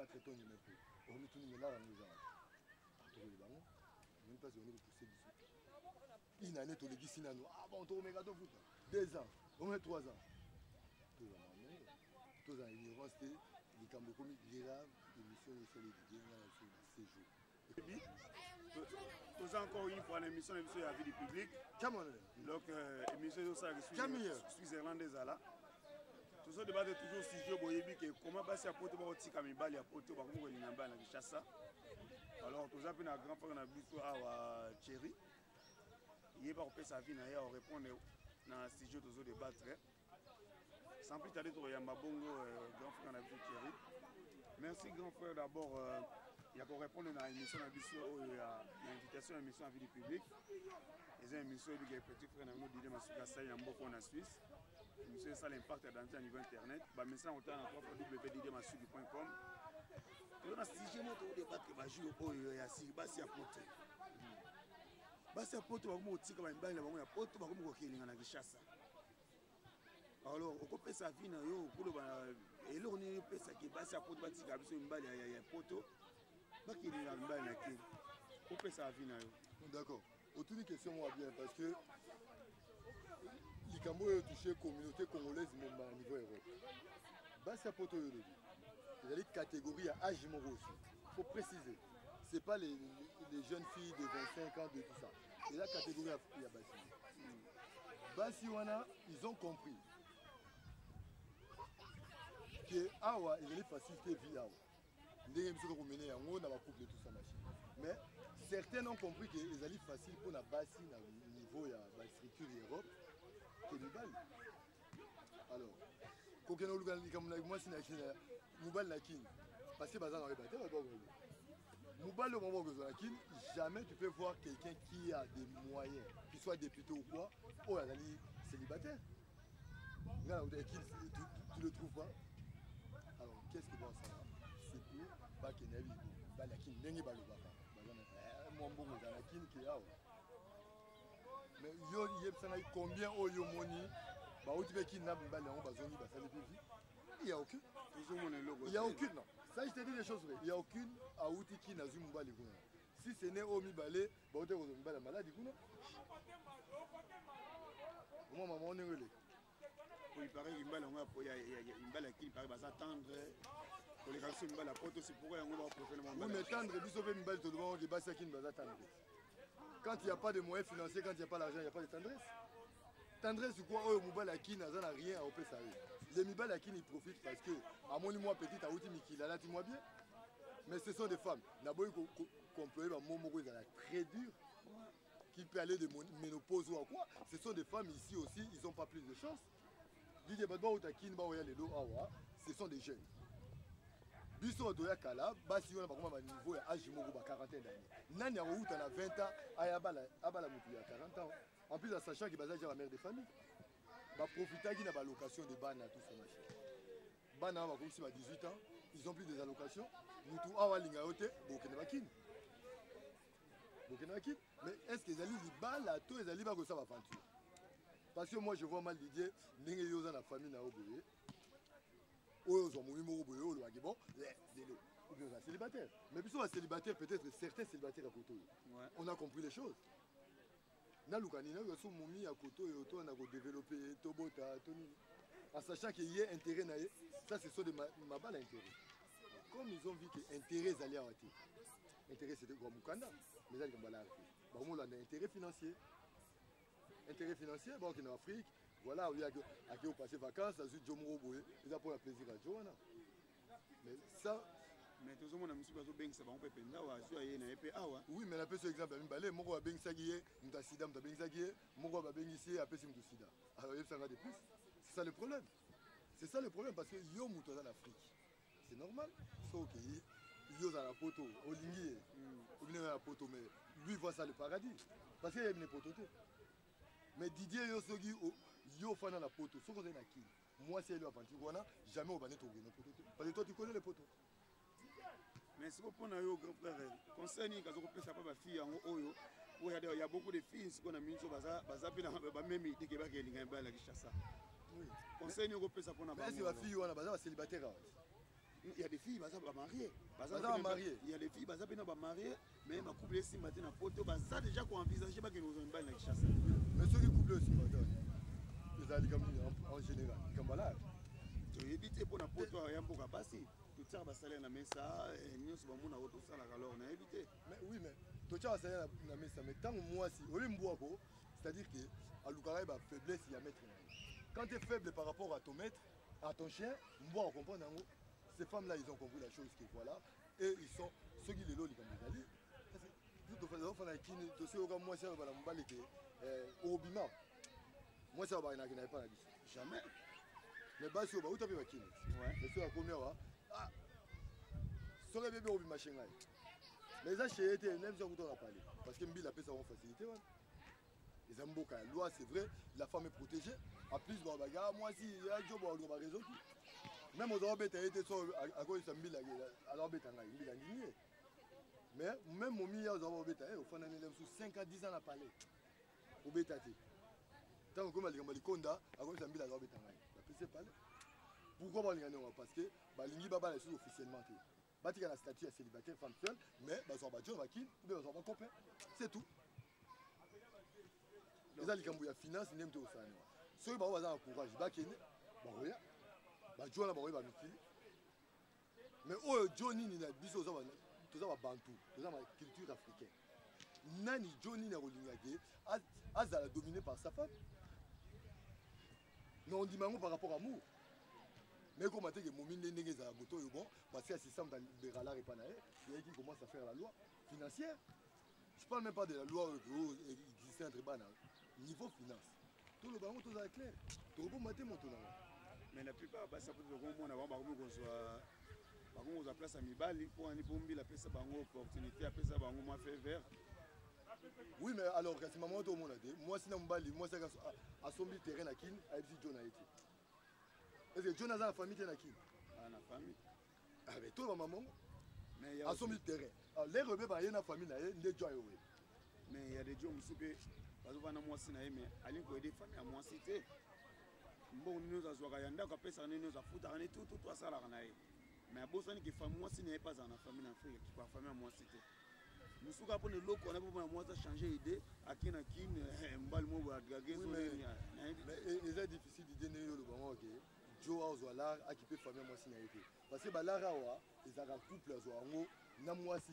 4 tondima mpo omituni melaka yango eza wapi? Tokoyeba yango omoni mpasi ebandi kopuse biso une année, tolekisi nano. Ah bon, tokomeka tofuta 2 ans, au moins 3 ans. Tozala ndenge tozala ignorance te, likambo ekomi grave. Émission oyo esali Didier nga na biso na séjour. Toza encore une fois na émission na biso ya vie du public. Donc émission ezosalaka Switzerland ezala tozodebate toujours sujet. Boyebi ke comment basi ya poto bakotika mibali ya poto, bakomi kolinga mibali na Kinshasa. Alors toza mpe na grand frère na biso awa, Thierry. Ye bakopesa avis na ye, arépondre na sujet tozodébattre. Sans plus tarder, tokoyamba bongo grand frère na biso Thierry. Merci, grand frère, d'abord ya korépondre na émission na biso oyo ya na invitation ya émission ya vie du public. Eza émission oyebika petit frère na bino Dide Masuka asali na mboka na Suisse. Émission esala impact ya danger ya niveau internet. Bamesana kotala na www.didemasuki.com. Toza na sujet moko tokodébattre bajour oyo ya siri basi ya poto. Basi ya poto bakomi kotika bamibali na bango ya poto, bakomi kokelinga na Kinshasa. Alors okopesa avis na yo, okoloba eloko nini opesaki basi ya poto batika biso mibali ya poto, bakelinga mibali na keli? Opesa avis na yo. D'accord, otuni question moko bien, parce que likambo oyo touche communauté congolaise momba na niveau Europe. Basi ya poto oyo olobi ezali catégorie ya âge moko aussi. Faut préciser, c'est pas les jeunes filles de 25 ans, de tout ça. Eza catégorie ya basi. Basi wana, ils ont compris ke awa ezali facilité vie awa, ndenge biso tokomene yango na bacouple, tout ça machine. Mais certains ont compris ke ezali facile mpona basi na niveau ya bastructure ya Europe ke mibali. Alors kokende koluka likambo na mwasi na mobali na Kini, parce que baza na oyeba te, mobali oyo bango bakozwa na Kini. Jamais tu peux voir quelqu'un qui a des moyens, qu'il soit député ou quoi, oyo azali célibataire. Nga na Kini, tu le trouves pas. Alors qu'est-ce que basala? C'est pour bakende ya bibo bali ya Kini, ndenge balobaka baza na mwa mbongo eza na Kini ke awa. Mais yo yebisa ngai, combien oyo omoni bauti mpe Kini na mibali yango, bazongi, basali mpe vie? Il y a aucune. Tozomona eloko. Il y a aucune, non. Ça, je te dis des choses vraies. Il y a aucune auti Kini azwi mobali kuna, si ce n'est oyo mibale bauti kozwa mibali ya maladi kuna. Omwa mama ndenge eleka. Il paraît mibali yango, mibali ya Kini, paraît baza tendre koleka biso mibali ya poto. C'est pourquoi yango bapréféré. Oui, mais tendre, biso mpe mibali tolobaka ke basi ya Kini baza tendre. Quand il n'y a pas de moyens financiers, quand il n'y a pas l'argent, il n'y a pas de tendresse. Tendresse quoi? Oyo mobali ya Kini aza na rien aopesa ye. Les mibali ya Kini profite parce que amoni mwa petite auti mikili, alati mwa bien. Mais ce sont des femmes, naboyi koemployer bamo moko ezala très dur, qui peut aller de ménopause ou à quoi. Ce sont des femmes ici aussi, ils n'ont pas plus de chance. Didier, bato bauta Kini baoya lelo awa, ce sont des jeunes. Biso bato ya kala, basi wana bakoma baniveau ya âge moko, ba quarantaine d'année. Nani akouta na 20 ans aya abala motu ya 40 ans? En plus, en sachant que baza déjà bamère de famille, baprofitaki na balocation de bana, tout ça machin. Bana wana bakomisi ba 18 ans, ils ont plus des allocations. Mutu awa alinga yo te, bokende bakini, bokende bakini. Mais est ce que ezali libala to ezali bakosala baventure? Parce que moi, je vois mal, Didier, ndenge yo oza na famille na yo boye, oyo ozwa momi moko boye, oyo olobaki bon lelo, ou bien oza célibataire. Mais biso bacélibataire, peut-être certains célibataires ya koto oyo, on a compris les choses. Naluka nini? Naluka so momi ya koto oyo to na kodévelopper, tobota to nini, en sachant que ye intérêt na ye, ça, ce sont des mabala intérêt. Comme ils ont vu que intérêt ezali awa te, intérêt c'était kwa mokanda, mais eza likambo alaka te, bakomolanda intérêt financier. Intérêt financier, bakokende na Afrique, voilà, oyo ake opasser vacances, azwi jo moko boye, eza mpona plaisir ya jo wana. Mais ça Mais tozomona mosusu bazobengisa bango mpe mpenza awa, azwi aye na ye mpe awa. Oui, mais napesi exemple ya mibale. Moko babengisaki ye moto ya sida, moto abengisaki ye, moko babengisi ye, apesi moto sida. Alors oyebisanga de plus. C'est ça le problème, c'est ça le problème, parce que yo moto aza na Afrique, c'est normal, so okei, yo oza na poto, olingi ye, obini na poto, mais lui voit ça le paradis, parce que yebi ne poto te. Mais Didier, yo soki yo ofanda na poto, soki ozali na Kini, mwasi ayeli aventure wana, jamais obandi tokokende poto te, parce que toi, tu connais le poto. Mais siko mpo na yo, grand frère, conseil nini kaza kopesa mpa bafille yango oyo? Oyo ya beaucoup de filles sikoyo na minso baza mpe na bameme idée ke bakelinga mibali na Kinshasa. Conseil nini okopesa mpona bango? Bafille wana baza bacélibataire awa? Il y a des filles baza bamariées. Baza bamariées. Il y a des filles baza mpe na bamariées, mais bacouple esimba te na Poto, baza déjà koenvisage bakende kozwa mibali na Kinshasa. Mais soki couple esimba te, ezala likambo nini en général? Likambo alage. Toyebi te, mpo na Poto ya mboka basi totiaka basalaire na mesa nyonso, bamonaka tosalaka, alors nayebi te. Mais oui, mais totiaka basalaire na mesa, mais ntango mwasi oyebi mbwako, c'est-à-dire que alukaka ye bafaiblesse ya maître na ye. Quand tu es faible par rapport à ton maître, à ton chien, mbwa acomprendre yango. Ces femmes là, ils ont compris la chose que voilà, et ils sont soki lelo likambo ezali tofanda kini, tosoyoka mwasi aloba na mobali ke obima, mwasi ayo bakenaki na epa na biso. Jamais. Mais basi oyo bauta mpe bakini, mais soki akomi awa, soki ebebi, obima chez ngai, mais eza chez ye te. Même soki akuta na palais, parce que mbila apesa bango facilité wana. Eza mboka ya loi, c'est vrai, la femme est protégée. En plus baga mwasi ya jobo aluka bareseau ki même oza obeta ye te, so akoyisa mbila aza obeta ngai, mbila ndimi ye. Mais même momi ya ozala obeta ye, ofandani le mosusu 5 à 10 ans na palais, obeta te. Ntango okoma likambo likonda, akoyisa mbila aza obeta ngai, bapesi ye palais. Pourquoi balinga ndenge? Parce que balingi babala lisusu officiellement te, batika na statut ya célibataire, femme seule, mais bazwaka bajo na bakini ou bien bazwaka bacopain, c'est tout. Eza likambo ya finance nde moto osala. Soki bango baza na courage, bakende, bakoya bajo wana, bakoyeba mikili. Mais oyo jo nini na biso toza babantu, toza na culture africaine, nani jo nini akolinga ke azala dominé par sa femme? Mais ondima yango par rapport amour, mais ekoma te ke momi nde ndenge ezala moto oyo. Bon, parce que système libéral epa na ye, c'est qui commence à faire la loi financière. Je parle même pas de la loi oyo existait entre bana, niveau finance. Toloba yango, tozala clair, tokoboma te moto nango. Mais la plupart basi apo tokomona bango bakomi kozwa place ya mibali mpo wani, mpo mbila apesa bango opportunité, apesa bango mwa feu vert. Oui, mais alors kasi mama tomona te, mwasi na mobali, mwasi asombi terrain na Kini, ayebisi jo na ye te. Est ce que jo aza na famille te na Kini? Na famille. Ah, mais toyeba mamango asombi terrain, lere obe baye na famille na ye nde jo ayo oye. Mais ya de jo mosusu mpe bazovanda mwasi na ye, mais alingi koaider famille ya mwasi te. Mbongo nini nyonso azwaka ya ndako, apesaka nini nyonso, afutaka ne tututu, asalaka na ye, mais abosani ke mwasi na ye mpe azala na famille na Afrique, akipa famille ya mwasi te. Mosuka mpona eloko wana, mpo mwasi achange idée, ake na Kine, mobali mo boye adraguer. Eza difficile d'idée ndenge oloba ngo ke jo azwa lar akipe famille ya mwasi na ye te, parce que balar awa ezalaka couple azwa yango na mwasi,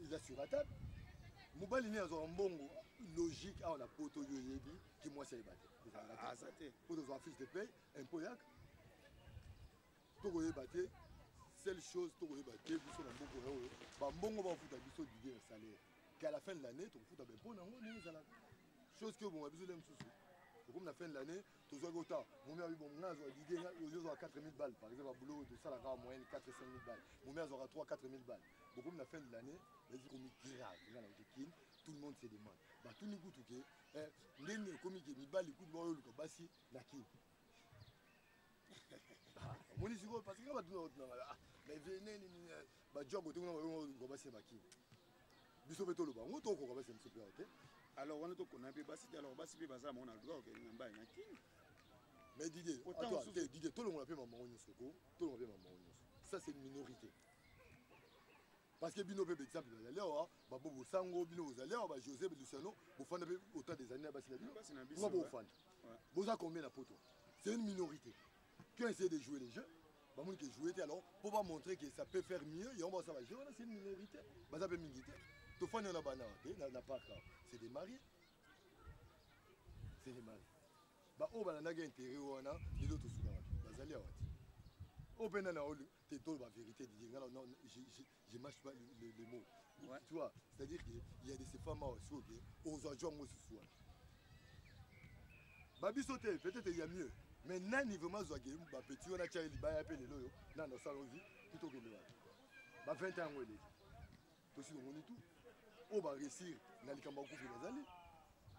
eza sur la table. Mobali nini azwaka mbongo logique awa na Poto oyo oyebi ki mwasi ayeba te? Aza te. Po tozwaka fiche de paye, impôt yaka, tokoyeba te. Seule chose tokoyeba te, biso na mboka oyo, bambongo bafuta biso didie na salaire, qu'à la fin de l'année tokofuta baimpôt nango ndenge ezalaka. Chose ke obonga biso nde mosusu, okomi na fin de l'année, tozwaki ota momi abi bon, nga azwa didie, ozwaka 4000 balles par exemple, babulo oyo tosalaka moyenne 4 5000 balles, momi azwaka 3 4000 balles. Bokomi na fin de l'année, ezikomi grave. Nga na Kine, tout le monde se demande, batuni kutu ke ndenge ekomi ke mibali kutu baoyoluka basi na Kine. Omoni sikoyo, parce que nga batunanga, mais nini bajwa kote kuna, bayoka basi ya bakini, biso mpe toloba yango, tokoka basi ya biso mpe awa te. Alors wana tokona mpe basi te, alors basi mpe baza bango na droit okende na mbai na Kine. Mais Didier, attends, Didier, tolongola mpe mamango nyonso ko, tolongola mpe mamango nyonso. Ça, c'est une minorité, parce que bino mpe baexemple bazali awa, babobo sango, bino bozali awa, bajosé Luciano, bofanda mpe autant des années na basi na bino. Nga bofanda, boza combien na Poto? C'est une minorité qui ont essayé de jouer les jeux, bamoni ke jouer te. Alors mpo bamontrer que ça peut faire mieux, yango basala bajeu wana. C'est une minorité, baza mpe mingi te. Tofandi wana bana te na parc awa, c'est des mariés, c'est des mariés. Baoyo balandaki intérêt wana, lelo tosuka wapi? Bazali awa te. Oyo mpe nani aoli te? Toloba vérité, Didier, nga non, je mâche pas les mots. Ouais. Tu vois, c'est à dire que il y a de ces femmes awa, soki ozwa jo yango susu wana, babiso te, peut-être il y a mieux. Mais nani vraiment azwaki bapeti wana, tia ye libaya mpe lelo oyo nani osala ovi tout, okende wapi? Ba 20 ans yango eleki, tosi tomoni tout. Oyo baréussir na likambo ya couple bazali.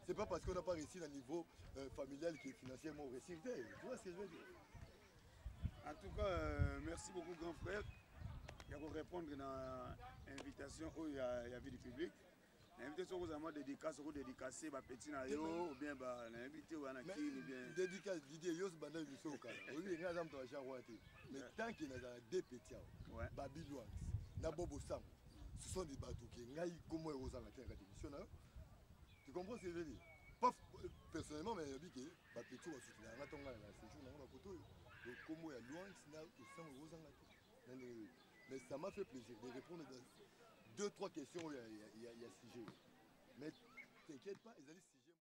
C'est pas parce qu'on n'a pas réussi na niveau familial que financièrement réussir te. Tu vois ce que je veux dire? En tout cas, merci beaucoup, grand frère, ya korépondre na invitation oyo ya vie du public. Nayebi te soki ozala mwa dédicace, okodédicace bapeti na yo ou bien nayebi te, wana Kini bien. Dédicace, Didier, yo banda biso okala oyebi. ngai aza moto ya genre wana te, mais tant que nazala deux petits awa, Babi Lwangs na Bobo Sango, ce sont des bato ke ngai kombo ekozanga te na kati émission na yo. Tu comprends ce que je veux dire? Pas personnellement, mais nayebi ke bapetits oyo basoutenaka nga ntongo nga na séjour nango bakoto oyo. Donc kombo ya Lwangs na Osango ekozanga te na ndenge oyo. Mais ça m'a fait plaisir de répondre dans deux trois questions oyo ya sujet. Mais t'inquiète pas, ezali sujet.